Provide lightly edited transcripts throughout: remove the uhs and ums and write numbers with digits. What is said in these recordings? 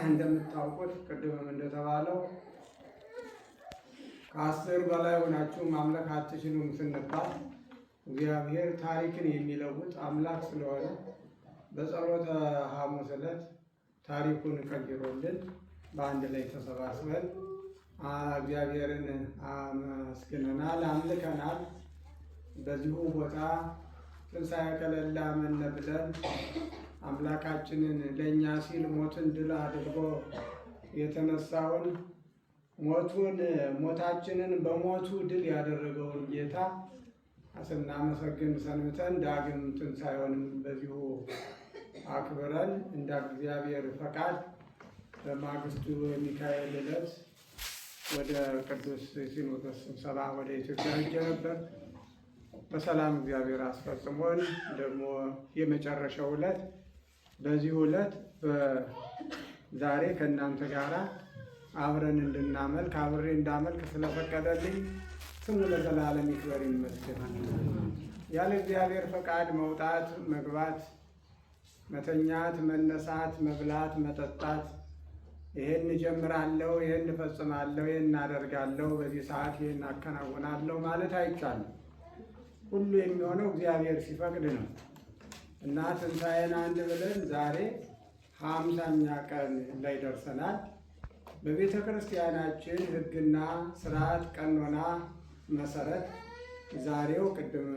እንደምታውቁት ቅድምም እንደተባለው ከ10 በላይ ሆናችሁ ማምለክ አትችሉም ስንባል እግዚአብሔር ታሪክን የሚለውጥ አምላክ ስለሆነ በጸሎተ ሐሙስ ዕለት ታሪኩን ቀይሮልን በአንድ ላይ ተሰባስበን እግዚአብሔርን አመስግነናል፣ አምልከናል። በዚሁ ቦታ ትንሣኤ ከለላ መነ ብለን አምላካችንን ለእኛ ሲል ሞትን ድል አድርጎ የተነሳውን ሞቱን ሞታችንን በሞቱ ድል ያደረገውን ጌታ ስናመሰግን ሰንብተን ዳግም ትንሣኤውንም በዚሁ አክብረን እንደ እግዚአብሔር ፈቃድ በማግስቱ የሚካኤል ዕለት ወደ ቅዱስ ሲኖዶስ ስብሰባ ወደ ኢትዮጵያ ሄጄ ነበር። በሰላም እግዚአብሔር አስፈጽሞን ደግሞ የመጨረሻው ዕለት በዚሁ ዕለት ዛሬ ከእናንተ ጋራ አብረን እንድናመልክ አብሬ እንዳመልክ ስለፈቀደልኝ ስሙ ለዘላለም ይክበር ይመስገን። ያለ እግዚአብሔር ፈቃድ መውጣት፣ መግባት፣ መተኛት፣ መነሳት፣ መብላት፣ መጠጣት፣ ይሄን እጀምራለሁ፣ ይሄን እፈጽማለሁ፣ ይሄን አደርጋለሁ፣ በዚህ ሰዓት ይሄን አከናውናለሁ ማለት አይቻልም። ሁሉ የሚሆነው እግዚአብሔር ሲፈቅድ ነው እና ትንሣኤን አንድ ብለን ዛሬ 50ኛ ቀን ላይ ደርሰናል። በቤተ ክርስቲያናችን ሕግና ስርዓት ቀኖና መሰረት ዛሬው ቅድም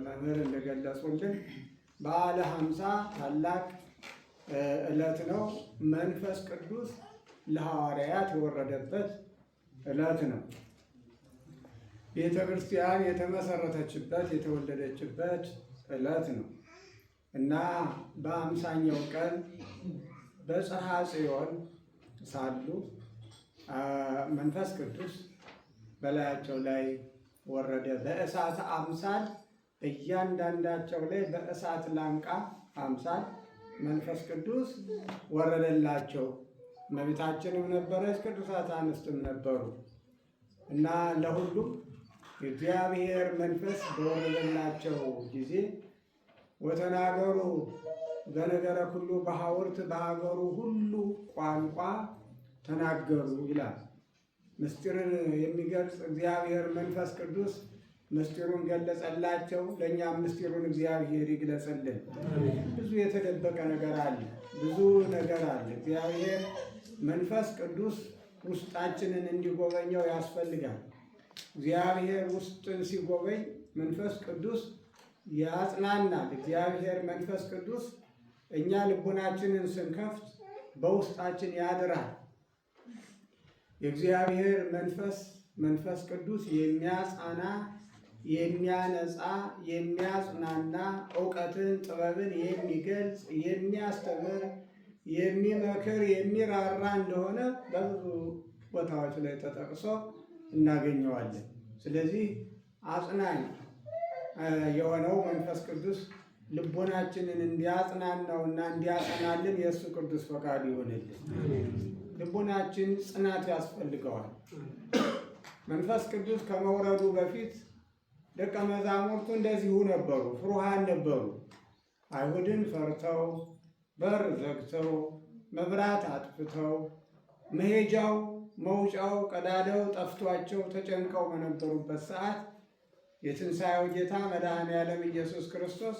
መምህር እንደገለጹልን በዓለ 50 ታላቅ ዕለት ነው። መንፈስ ቅዱስ ለሐዋርያት የወረደበት ዕለት ነው። ቤተ ክርስቲያን የተመሰረተችበት የተወለደችበት ዕለት ነው እና በ50ኛው ቀን በጽርሐ ጽዮን ሳሉ መንፈስ ቅዱስ በላያቸው ላይ ወረደ። በእሳት አምሳል እያንዳንዳቸው ላይ በእሳት ላንቃ አምሳል መንፈስ ቅዱስ ወረደላቸው። እመቤታችንም ነበረች፣ ቅዱሳት አንስትም ነበሩ እና ለሁሉም የእግዚአብሔር መንፈስ በወረደላቸው ጊዜ ወተናገሩ በነገረ ኩሉ በሐውርት በሀገሩ ሁሉ ቋንቋ ተናገሩ ይላል። ምስጢርን የሚገልጽ እግዚአብሔር መንፈስ ቅዱስ ምስጢሩን ገለጸላቸው። ለእኛም ምስጢሩን እግዚአብሔር ይግለጽልን። ብዙ የተደበቀ ነገር አለ፣ ብዙ ነገር አለ። እግዚአብሔር መንፈስ ቅዱስ ውስጣችንን እንዲጎበኘው ያስፈልጋል። እግዚአብሔር ውስጥን ሲጎበኝ መንፈስ ቅዱስ ያጽናናል። እግዚአብሔር መንፈስ ቅዱስ እኛ ልቡናችንን ስንከፍት በውስጣችን ያድራል። የእግዚአብሔር መንፈስ መንፈስ ቅዱስ የሚያጻና የሚያነጻ የሚያጽናና እውቀትን ጥበብን የሚገልጽ የሚያስተምር የሚመክር የሚራራ እንደሆነ በብዙ ቦታዎች ላይ ተጠቅሶ እናገኘዋለን። ስለዚህ አጽናኝ የሆነው መንፈስ ቅዱስ ልቦናችንን እንዲያጽናናውና እንዲያጸናልን የእሱ ቅዱስ ፈቃዱ ይሆንልን። ልቦናችን ጽናት ያስፈልገዋል። መንፈስ ቅዱስ ከመውረዱ በፊት ደቀ መዛሙርቱ እንደዚሁ ነበሩ፣ ፍሩሃን ነበሩ። አይሁድን ፈርተው በር ዘግተው መብራት አጥፍተው መሄጃው መውጫው ቀዳዳው ጠፍቷቸው ተጨንቀው በነበሩበት ሰዓት የትንሣኤው ጌታ መድኃኔ ዓለም ኢየሱስ ክርስቶስ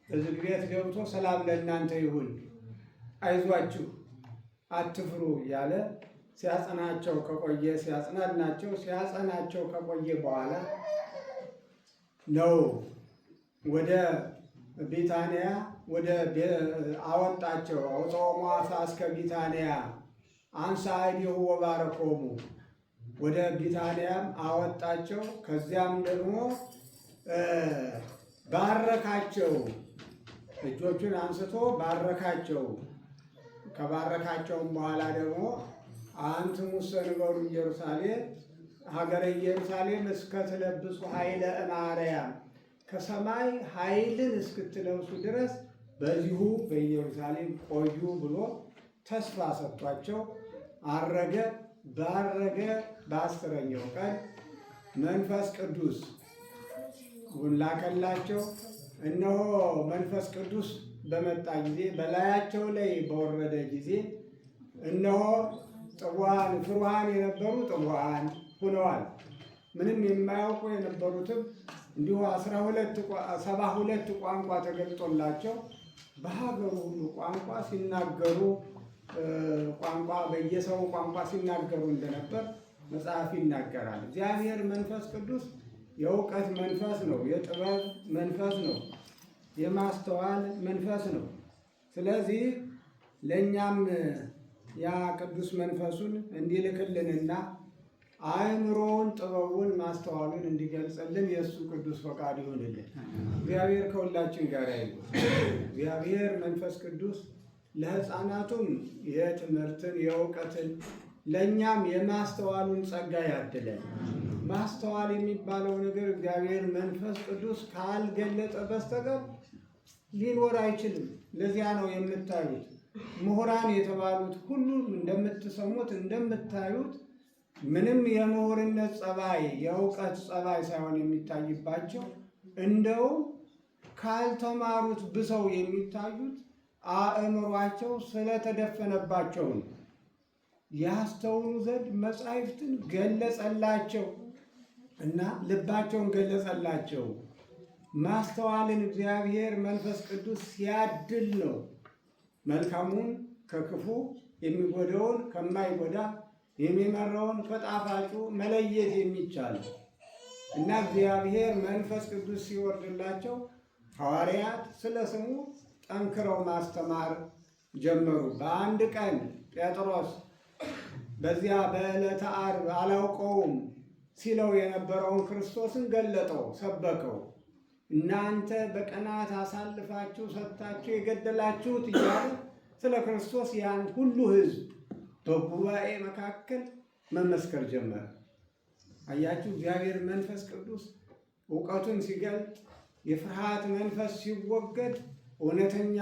በዝግ ቤት ገብቶ ሰላም ለእናንተ ይሁን፣ አይዟችሁ፣ አትፍሩ እያለ ሲያጸናቸው ከቆየ ሲያጽናናቸው ሲያጸናቸው ከቆየ በኋላ ነው ወደ ቢታንያ ወደ አወጣቸው። አውፅኦሙ አፋ እስከ ቢታንያ አንሳ እዴሁ ወባረኮሙ፣ ወደ ቢታንያም አወጣቸው። ከዚያም ደግሞ ባረካቸው፣ እጆቹን አንስቶ ባረካቸው። ከባረካቸውም በኋላ ደግሞ አንትሙሰ ንበሩ ኢየሩሳሌም ሀገረ ኢየሩሳሌም እስከትለብሱ ኃይለ እማርያም፣ ከሰማይ ኃይልን እስክትለብሱ ድረስ በዚሁ በኢየሩሳሌም ቆዩ ብሎ ተስፋ ሰጥቷቸው አረገ። ባረገ በ10ኛው ቀን መንፈስ ቅዱስ ላከላቸው። እነሆ መንፈስ ቅዱስ በመጣ ጊዜ በላያቸው ላይ በወረደ ጊዜ እነሆ ጥቡዓን ፍሩሃን የነበሩ ጥቡዓን ሆነዋል። ምንም የማያውቁ የነበሩትም እንዲሁ 72 ቋንቋ ተገልጦላቸው በሀገሩ ሁሉ ቋንቋ ሲናገሩ፣ ቋንቋ በየሰው ቋንቋ ሲናገሩ እንደነበር መጽሐፍ ይናገራል። እግዚአብሔር መንፈስ ቅዱስ የእውቀት መንፈስ ነው፣ የጥበብ መንፈስ ነው፣ የማስተዋል መንፈስ ነው። ስለዚህ ለእኛም ያ ቅዱስ መንፈሱን እንዲልክልንና አእምሮውን፣ ጥበቡን፣ ማስተዋሉን እንዲገልጽልን የእሱ ቅዱስ ፈቃድ ይሁንልን። እግዚአብሔር ከሁላችን ጋር ይሁን። እግዚአብሔር መንፈስ ቅዱስ ለሕፃናቱም የትምህርትን የእውቀትን ለእኛም የማስተዋሉን ጸጋ ያድለን። ማስተዋል የሚባለው ነገር እግዚአብሔር መንፈስ ቅዱስ ካልገለጠ በስተቀር ሊኖር አይችልም። ለዚያ ነው የምታዩት ምሁራን የተባሉት ሁሉም እንደምትሰሙት እንደምታዩት ምንም የምሁርነት ጸባይ፣ የእውቀት ጸባይ ሳይሆን የሚታይባቸው፣ እንደውም ካልተማሩት ብሰው የሚታዩት አእምሯቸው ስለተደፈነባቸው ነው። ያስተውሉ ዘንድ መጻሕፍትን ገለጸላቸው እና ልባቸውን ገለጸላቸው። ማስተዋልን እግዚአብሔር መንፈስ ቅዱስ ሲያድል ነው መልካሙን ከክፉ፣ የሚጎዳውን ከማይጎዳ፣ የሚመራውን ከጣፋጩ መለየት የሚቻል። እና እግዚአብሔር መንፈስ ቅዱስ ሲወርድላቸው ሐዋርያት ስለ ስሙ ጠንክረው ማስተማር ጀመሩ። በአንድ ቀን ጴጥሮስ በዚያ በዕለተ ዓርብ አላውቀውም ሲለው የነበረውን ክርስቶስን ገለጠው፣ ሰበከው። እናንተ በቀናት አሳልፋችሁ ሰጥታችሁ የገደላችሁት እያለ ስለ ክርስቶስ ያን ሁሉ ሕዝብ በጉባኤ መካከል መመስከር ጀመረ። አያችሁ፣ እግዚአብሔር መንፈስ ቅዱስ እውቀቱን ሲገልጥ፣ የፍርሃት መንፈስ ሲወገድ፣ እውነተኛ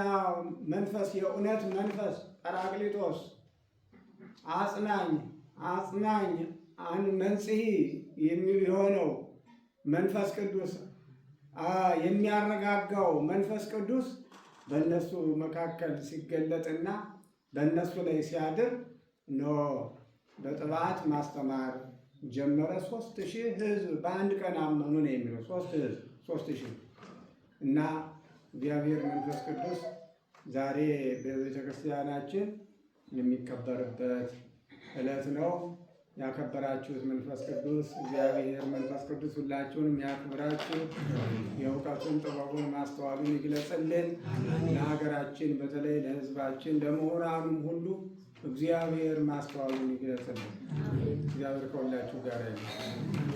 መንፈስ፣ የእውነት መንፈስ ጰራቅሊጦስ አጽናኝ መንጽሔ የሚሆነው መንፈስ ቅዱስ፣ የሚያረጋጋው መንፈስ ቅዱስ በእነሱ መካከል ሲገለጥና በእነሱ ላይ ሲያድር ኖ በጥባት ማስተማር ጀመረ። 3000 ህዝብ በአንድ ቀን አመኑ ነው የሚለው። ሶስት ህዝብ 3000። እና እግዚአብሔር መንፈስ ቅዱስ ዛሬ በቤተ ክርስቲያናችን የሚከበርበት ዕለት ነው። ያከበራችሁት መንፈስ ቅዱስ፣ እግዚአብሔር መንፈስ ቅዱስ ሁላችሁንም ያክብራችሁ፣ የእውቀቱን፣ ጥበቡን፣ ማስተዋሉን ይግለጽልን። ለሀገራችን በተለይ ለሕዝባችን ለምሁራኑም ሁሉ እግዚአብሔር ማስተዋሉን ይግለጽልን። እግዚአብሔር ከሁላችሁ ጋር ይሁን።